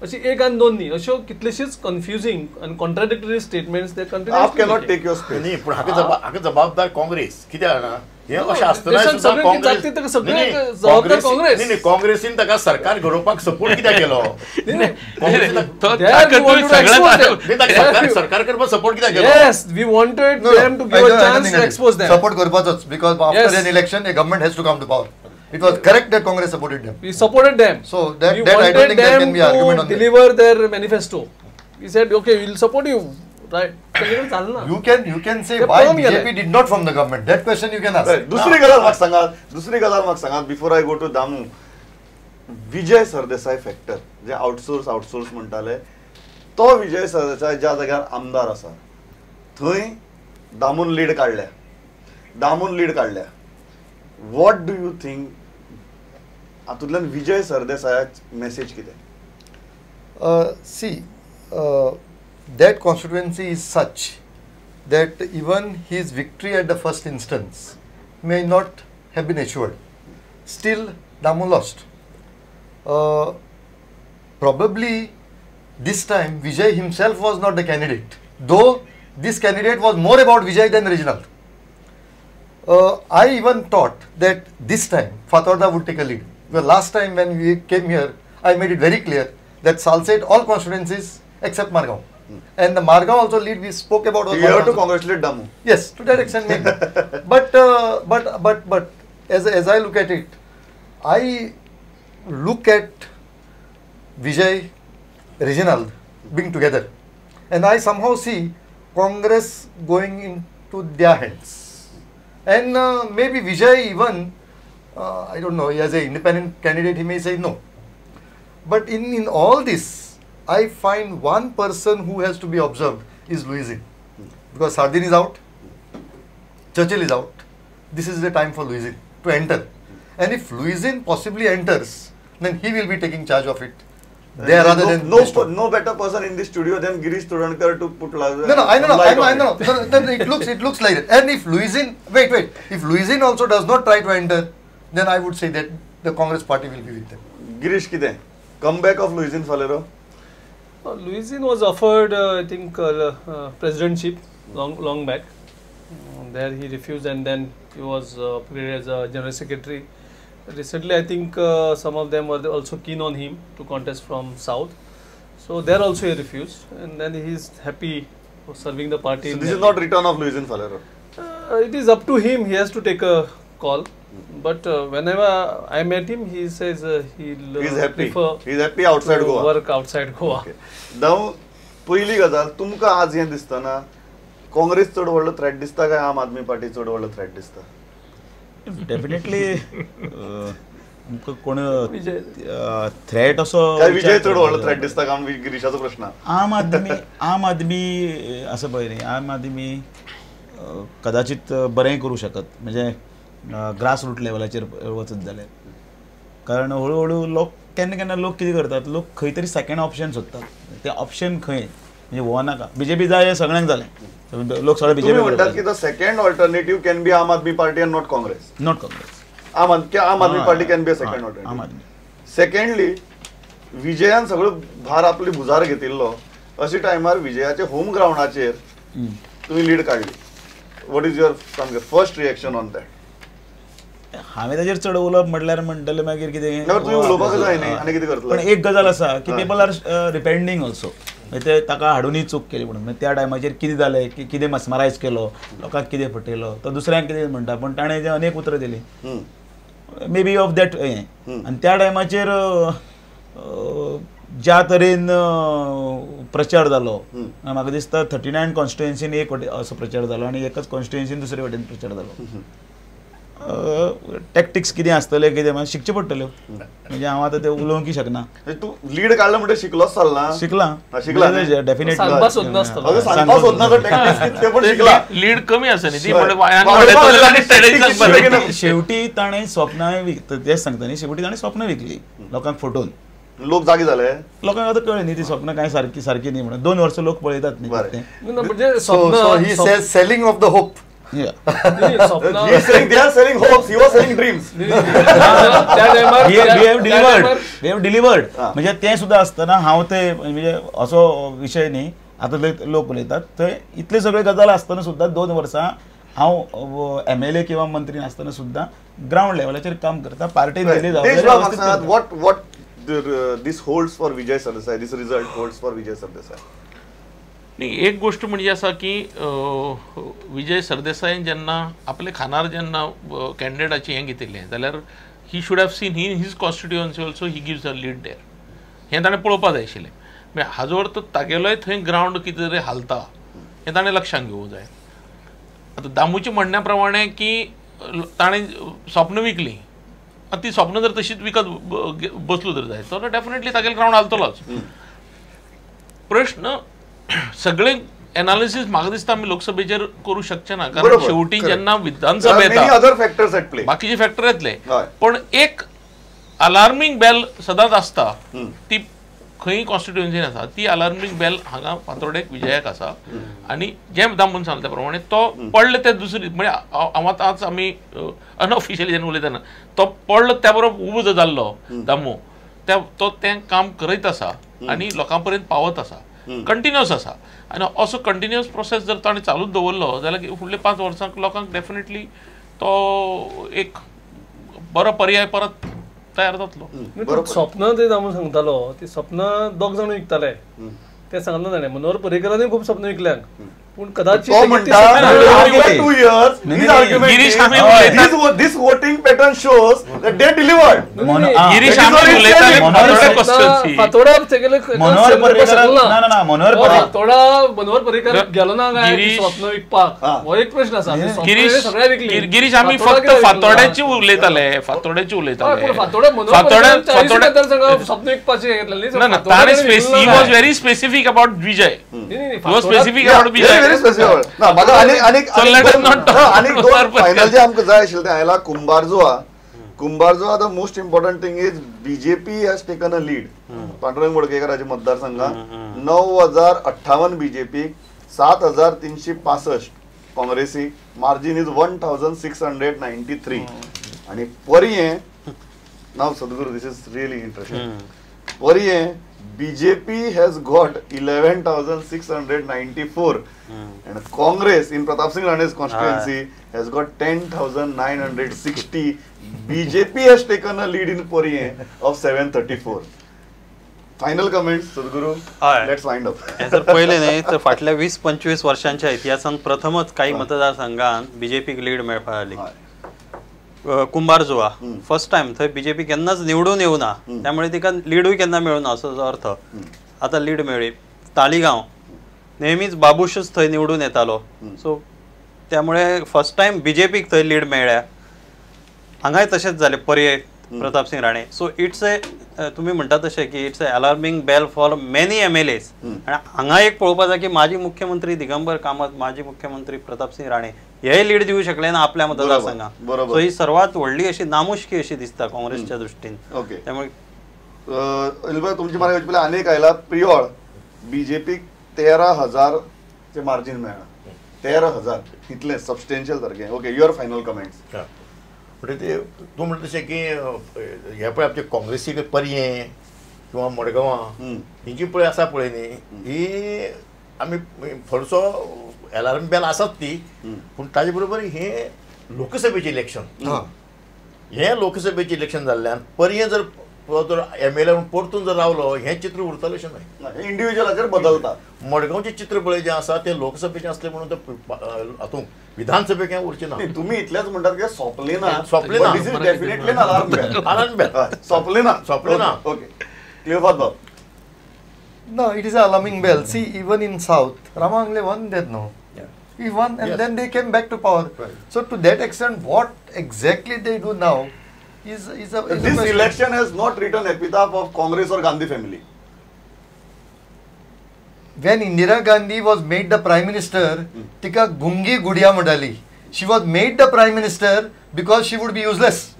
अशी एक आनी दोन न्ही, अश्यो कितलेशीच कन्फ्युजींग आनी कॉन्ट्राडिक्टरी स्टेटमेंट्स ते कंटिन्यू. आप कॅनॉट टेक your space. न्ही, पूण हाका जबाबदार काँग्रेस कित्याक जाणा, हे अशें आसतना काँग्रेस काँग्रेसीन ताका सरकार घडोवपाक सपोर्ट कित्याक केलो, सरकार करपाक सपोर्ट कित्याक केलो? Yes, we wanted them to give a chance to expose them. Support करपाचोच, because after an election a government has to come to power. It was correct that Congress supported them. We supported them. So that I don't think there can be argument on that. Deliver their manifesto. We said okay, we will support you. Right. You can say why BJP did not form the government. That question you can ask. Right. दुसरी गजाल म्हाका सांगात before I go to Damu. Vijay Sardesai factor J outsource म्हणटाले, तो विजय सरदेसाय ज्या जाग्यार आमदार आसा थंय दामून लीड काडल्या. What do you think हातूंतल्यान विजय सरदेसायाक मॅसेज कितें? See, that constituency is such that even his victory at the first instance may not have been assured. Still, Damu lost. Probably this time Vijay himself was not the candidate, though this candidate was more about Vijay than Reginald. I even thought that this time Fatorda would take a lead. Because last time when we came here, I made it very clear that Salsette all constituencies except Margao. And the Margao also lead we spoke about. You have to congratulate Damu. Yes, to that extent maybe. But as I look at it, I look at Vijay, Reginald being together, and I somehow see Congress going into their hands. And maybe Vijay even, I don't know, as an independent candidate he may say no. But in all this, I find one person who has to be observed is Luizinho. Because Sardin is out, Churchill is out. This is the time for Luizinho to enter. And if Luizinho possibly enters, then he will be taking charge of it. There rather than no better person in the studio than Girish Chodankar to put No, I know. No, then it looks like it. And if Luizinho, wait, if Luizinho also does not try to enter, then I would say that the Congress party will be with them. Girish, kite comeback of Luizinho Faleiro? Luizinho was offered, I think, presidentship long back. There he refused, and then he was upgraded as a general secretary. Recently, I think some of them were also keen on him to contest from South. So there also he refused, and then he is happy for serving the party. So this is not return of Luizinho Faleiro? It is up to him. He has to take a call. But whenever I met him, he says he'll he's happy. Prefer he's happy outside Goa. Work outside Goa. Okay. Now, पहिली गजाल तुमकां आज हें दिसतना काँग्रेस चड व्हडलो threat दिसता काय आम आदमी पार्टी चड व्हडलो थ्रेट दिसता? डेफिनेटली आमकां कोण थ्रेट असो विजय चड व्हडलो थ्रेट दिसता काय गिरीशाचो प्रश्न? आम आदमी आसा पळय न्ही, आम आदमी कदाचित बरें करूं शकत, म्हणजे ग्रास रूट लेवलाचेर वचत जाल्यार. कारण हळूहळू लोक केन्ना केन्ना लोक कितें करतात, लोक खंय तरी सेकेंड ऑप्शन सोदतात. तें ऑप्शन खंय म्हणजे हो नाका बीजेपी जाय सगळ्यांक जालें, लोक सगळे बीजेपी म्हणटात की the second alternative can be Aam Aadmi Party and not Congress. Not Congress, Aam Aadmi Party can be a second alternative. Aam Aadmi. Secondly, विजयान सगळो भार आपली भुजार घेतिल्लो, अशी टायमार विजयाचे होम ग्रावंडाचेर तुमी लीड काडली. What is your first reaction on that? हांवें ताजेर चड उलोवप म्हटल्यार म्हणटलें मागीर कितें उलोवपाक जाय न्ही आनी कितें करतले. पण एक गजाल आसा की पीपल are रिपेंडींग ऑल्सो, ते ताका हाडूनय चूक केली म्हणून. त्या टायमाचेर कितें जालें, कितें मस्मरायज केलो, लोकांक कितें फटयलो, तो दुसऱ्यांक कितें म्हणटा, पूण ताणें जे अनेक उतरां दिलीं मे बी ऑफ that हें. आनी त्या टायमाचेर ज्या तरेन प्रचार जालो, म्हाका दिसता 39 कॉन्स्टिट्युएन्सीन एक वटेन असो प्रचार जालो आनी एकच कॉन्स्टिट्युएन्सीन दुसरे वटेन प्रचार जालो. टॅक्टिक्स कितें आसतलें कितें मागीर शिकचें पडटल्यो, म्हणजे हांव आतां तें उलोवंक शकना. तूं लीड काडलो म्हणटा शिकलोच चल्ला? शिकला, शिकला डेफिनेटली. लीड कमी आसा न्ही ती, शेवटी ताणें स्वप्नां तेच सांगता न्ही, शेवटी ताणें स्वप्नां विकली लोकांक फटोवन. लोक जागे जाले, लोकांक आतां कळ्ळें न्ही ती स्वप्नां कांय सारकी सारकी न्ही म्हणून. 2 वर्सां लोक पळयतात न्ही. Selling of the hope. He is saying they are selling hopes, he was selling dreams. We have delivered, we have delivered. म्हणजे तें सुद्दां आसतना हांव ते म्हणजे असो विशय न्ही आतां लोक उलयतात थंय इतले सगळे गजाल आसतना सुद्दां 2 वर्सां हांव MLA किंवा मंत्री नासतना सुद्दां ग्रावंड लेवलाचेर काम करता. पार्टी दिली जावं. What what this holds for Vijay Sardesai, this result holds for Vijay Sardesai? नाही, एक गोष्ट म्हणजे असा की विजय सरदेसायन जेन्ना आपले खानार जेन्ना कॅन्डिडेटाचें हें घेतिल्लें जाल्यार he should have seen in his constituency also he gives a lead there, हें ताणें पळोवपा जाय आशिल्लें. म्हणजे हाजो अर्थ तागेलोय थंय ग्रावंड कितें तरी हालता हें ताणें लक्षांत घेवंक जाय. आतां दामूच्या म्हणण्या प्रमाणे की ताणें स्वप्न विकलीं, आतां ती स्वप्न जर तशीच विकत बसलो जर जायत जाल्यार डेफिनेटली तागेलो ग्रावंड हालतलोच. प्रश्न सगळे एनालिसिस म्हाका दिसता आमी लोकसभेचेर करूं शकचे ना, कारण शेवटी जेन्ना विधानसभा येता बाकीचे फॅक्टर येतले, पण एक अलार्मींग बेल सदांच आसता ती खंय कॉन्स्टिट्युएन्सीन आसा, ती अलार्मींग बेल हांगा फातोर्डेक विजयाक आसा. आनी जें दामून सांगले त्या प्रमाणे तो पडले ते दुसरी म्हणजे हांव आतां आज आमी अनऑफिशियली जेन्ना उलयतना तो पडलो त्या बरोबर उबो जो जाल्लो दामू त्या तो तें काम करयत आसा आनी लोकां पर्यंत पावत आसा, कंटिन्युअस आसा. आनी असो कंटिन्युअस प्रोसेस जर ताणें चालूच दवरलो जाल्यार फुडले 5 वर्सांक लोकांक डेफिनेटली तो एक बरो पर्याय परत तयार जातलो. स्वप्न ते दामू सांगतालो ती स्वप्न दोग जाण विकताले ते सांगला ताणें, मनोहर पर्रीकरानूय खूब स्वप्न विकल्यांक, पूण कदाचित this voting pattern shows that they delivered. Fatorda Manohar Parrikar गेलो ना काय स्वप्न विकपाक, हो एक प्रश्न आसा. गिरीश आमी फक्त फातोड्याची उलयताले, फातोड्याची उलयताले, फातोडा मनोहर स्वप्न विकपाचे. ना ना, ताणें he was very specific about Vijay, he was specific about Vijay. Very specific. ना म्हाका आनी दोन फायनल जे आमकां जाय आशिल्लें तें आयला Cumbarjua. Cumbarjua the most important thing is BJP has taken a lead. Pandurang मडकयकराचे मतदारसंघात 9,058 बीजेपी, 7,365 काँग्रेसी, मार्जीन is 1,693. आनी Poriem now Sadguru this is really interesting, Poriem BJP has got 11,694 and Congress in Pratap Singh Rane's constituency has got 10,960. BJP has taken a lead in Poriem of 734. Final comments, Sadhguru. Let's wind up. हे जर पळयलें न्ही तर फाटल्या 20-25 वर्षांच्या इतिहासांत प्रथमच काही मतदारसंघात बीजेपीक लीड मेळपाक लागली. कुंभारजुआ फर्स्ट टायम थंय बीजेपी केन्नाच निवडून येवना, त्यामुळे तिका लीडूय केन्ना मेळना असो जो अर्थ, आतां लीड मेळ्ळी. तालिगांव नेहमीच बाबूशच थंय निवडून येतालो, सो त्यामुळे फर्स्ट टायम बीजेपीक थंय लीड मेळ्ळ्या. हांगाय तशेंच जालें Poriem Pratap Singh Rane. So it's a तुमी म्हणटा तशें की it's a alarming bell for many MLAs. आनी हांगा एक पळोवपा जाय की माजी मुख्यमंत्री दिगंबर कामत, माजी मुख्यमंत्री प्रतापसिंग राणे हे लीड दिवू शकले ना आपल्या मतदारसंघात. सो ही सर्वात व्हडली अशी नामुष्की अशी दिसता काँग्रेसच्या दृष्टीन. ओके, त्यामुळे तुमची मार्ग पयलीं आनीक आयला प्रियोळ बीजेपीक 13,000 चे मार्जीन मेळ्ळां, 13,000 इतलें सबस्टेन्शियल सारकें. Okay, your final comments. म्हणजे ते तूं म्हणटा तशें की हे पळय आमचे काँग्रेसीक पर्यें किंवा मडगांवां ही जी पळय आसा पळय न्ही ही आमी थोडोसो एलार्म बेल आसात ती, पूण ताजे बरोबर हें लोकसभेचें इलेक्शन, हें लोकसभेचें इलेक्शन जाल्ल्यान पर्यें जर जर MLA म्हणून परतून जर रावलो हें चित्र उरतलें अशें न्हय, इंडिविज्युअलाचेर बदलता. मडगांवचें चित्र पळय जें आसा तें लोकसभेचें आसलें म्हणून तें हातूंत विधानसभेक हें उरचें ना. तुमी इतलेंच म्हणटात की सोंपलें ना, सोंपलें ना, this is definitely alarm bell, alarm bell सोंपलें ना, सोंपलें ना. ओके, क्लियोफात बाब. No, it is an alarming bell. See, even in South, Rama Angle won that, no? Yeah. He won and yes. Then they came back to power. Right. So to that extent, what exactly they do now is a this election has not written epitaph of Congress or Gandhi family. When Indira Gandhi was made the Prime Minister, tika gungi gudiya mandali. She was made the Prime Minister because she would be useless.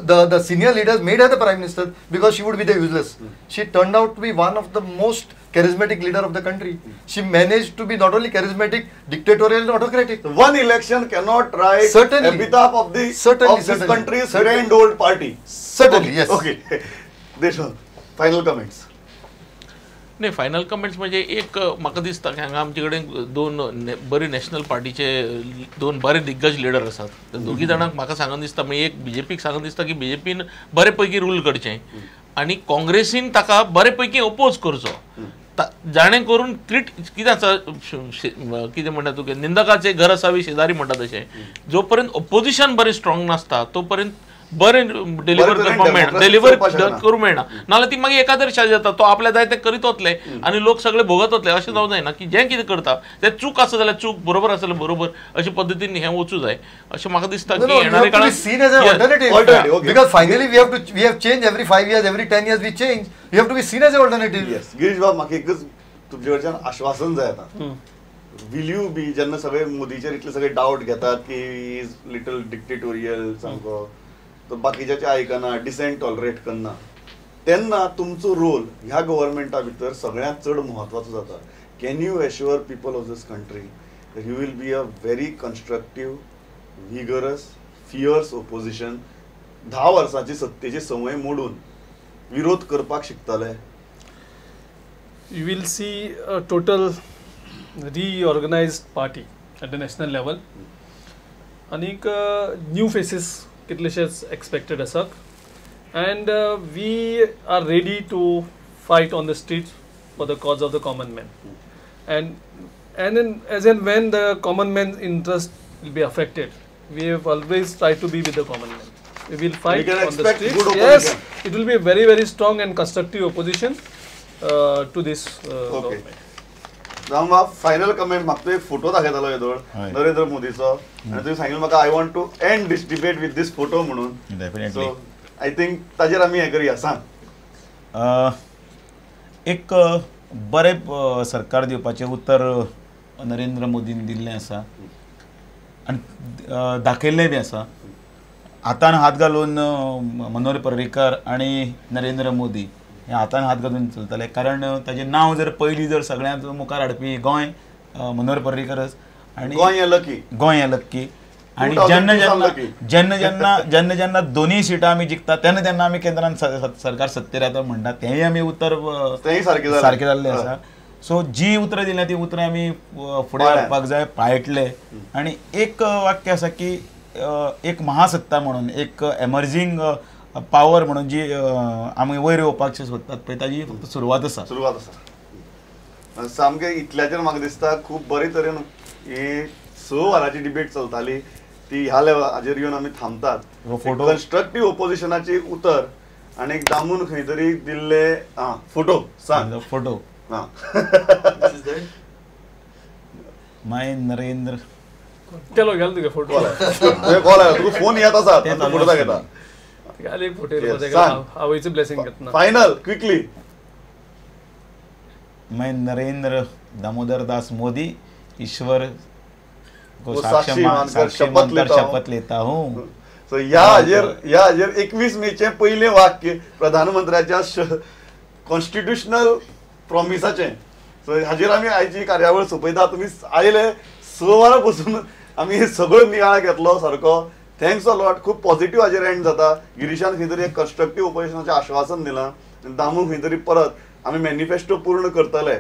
The senior leaders made her the prime minister because she would be the useless. She turned out to be one of the most charismatic leader of the country. She managed to be not only charismatic, dictatorial and autocratic. One election cannot write epitaph of the of this country's grand old party. Certainly, yes. Okay. Deshmukh, final comments. नाही, final comments म्हणजे एक म्हाका दिसता की हांगा आमचे कडेन दोन बरे नॅशनल पार्टीचे दोन बरे दिग्गज लिडर आसात. दोगी जाणांक म्हाका सांगून दिसता, म्हणजे एक बीजेपीक सांगून दिसता की बीजेपीन बरे पैकी रूल करचें आनी काँग्रेसीन ताका बरे पैकी अपोज करचो, जाणें करून क्रिट कितें आसा कितें म्हणटा तुगे निंदकाचे घर असावी शेजारी म्हणटा तशें, जो पर्यंत ओपोजिशन बरें स्ट्रॉंग नासता तो पर्यंत बरें डिलिव्हर करपाक मेळना, डिलिव्हर करूंक मेळना, नाजाल्यार ती मागीर एकादरशाही जाता, तो आपल्या जाय तें करीत वतले आनी लोक सगळे भोगत वतले. अशें जावंक जायना की जें कितें करता तें चूक आसा जाल्यार चूक, बरोबर आसा जाल्यार बरोबर, अशे पद्दतीन हें वचूं जाय अशें म्हाका दिसता की येणाऱ्या काळांत. Because finally we have change every 5 years, every 10 years we change. You have to be seen as an alternative. Yes. Girish बाब, म्हाका एकच तुमचे कडच्यान आश्वासन जाय आतां. Will you be, जेन्ना सगळे मोदीचेर इतले सगळे डावट घेतात की is little dictatorial सामको, तो बाकीच्याचे आयकना, डिसेंट टॉलरेट करना, तेन्ना तुमचो रोल ह्या गव्हर्मेंटा भितर सगळ्यांत चड म्हत्वाचो जाता. Can you assure people of this country that you will be a very constructive, vigorous, fierce opposition? 10 वर्सांची सत्तेची संवय मोडून विरोध करपाक शिकतले? You will see a total reorganised party at the national level आनीक न्यू फेसीस कितलेशेच एक्सपेक्टेड आसात, and we are ready to fight on the street for the cause of the common man, and and in as and when the common man interest will be affected, we have always try to be with the common man. We will fight on the street. Yes, it will be very very strong and constructive opposition to this government. Ram final comment म्हाका तूं एक photo दाखयतालो येदोळ नरेंद्र मोदीचो, आनी तुवें सांगिल्लें म्हाका I want to end this debate with this photo म्हणून. Definitely so I think ताजेर आमी हें करया. सांग. एक बरें सरकार दिवपाचें उतर नरेंद्र मोदीन दिल्लें आसा आनी दाखयल्लें बी आसा. हातान हात घालून मनोहर पर्रीकर आनी नरेंद्र मोदी हे हातान हात घालून चलतले, कारण ताजें नांव जर पयलीं जर सगळ्यांत मुखार हाडपी गोंय मनोहर पर्रीकरच, आनी गोंय लकी, गोंय लक्की. आनी जेन्ना जेन्ना जेन्ना जेन्ना जेन्ना जेन्ना दोनूय सिटां आमी जिखता तेन्ना तेन्ना आमी केंद्रान सरकार सत्तेर येता म्हणटा तेंय आमी उतर सारकें जाल्लें आसा. सो जी उतरां दिल्या ती उतरां आमी फुडें हाडपाक जाय, पाळटले. आनी एक वाक्य आसा की एक महासत्ता म्हणून, एक एमर्जींग पावर म्हणून जी आमी वयर येवपाक सोदतात पळय ताजी फक्त सुरवात आसा, सुरवात आसा. सामकें इतल्याचेर म्हाका दिसता खूब बरे तरेन ही 6 वरांची डिबेट चलताली ती ह्या लेवलाचेर येवन आमी थांबतात. कन्स्ट्रक्टीव ओपोजिशनाची उतर आनी दामून खंय तरी दिल्ले फोटो सांग. फोटो my Narendra केलो गेलो तुगे फोटो कॉल आयलो, तुका फोन येत आसा, फोटो दाखयता. आवयचें ब्लेसिंग घेतना फायनल क्विकली. मैं नरेंद्र दामोदर दास मोदी ईश्वर को साक्षी मानकर शपथ लेता हूँ. सो ह्या हाजेर 21 मेचें पयलें वाक्य प्रधानमंत्र्याच्या कॉन्स्टिट्युशनल प्रॉमिसाचें. सो हाजेर आमी आयची कार्यावळ सोंपयता. तुमी आयले 6 वरां बसून आमी सगळो नियाळ घेतलो सारको. Thanks a lot. खूब पॉझिटिव्ह हाजेर एंड जाता. गिरीशान खंय तरी एक कन्स्ट्रक्टीव ओपोजिशनाचें आश्वासन दिलां, दामू खंय तरी परत आमी मॅनिफेस्टो पूर्ण करतले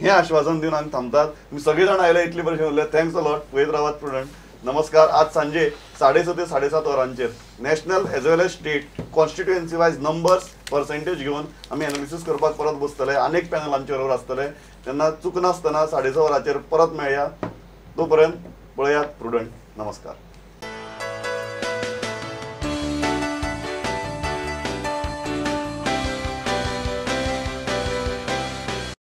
हें आश्वासन दिवन आमी थांबतात. तुमी सगळे जाण आयले, इतले बरें उरले. Thanks a lot. पळयत रावात प्रुडंट. नमस्कार. आज सांजे 6:30 ते 7:30 वरांचेर national as well as state constituency wise numbers percentage घेवन आमी एनालिसीस करपाक परत बसतले. आनीक पॅनल आमचे बरोबर आसतले. तेन्ना चुकनासतना 6:30 वरांचेर परत मेळया. तो पर्यंत पळयात प्रुडंट. नमस्कार.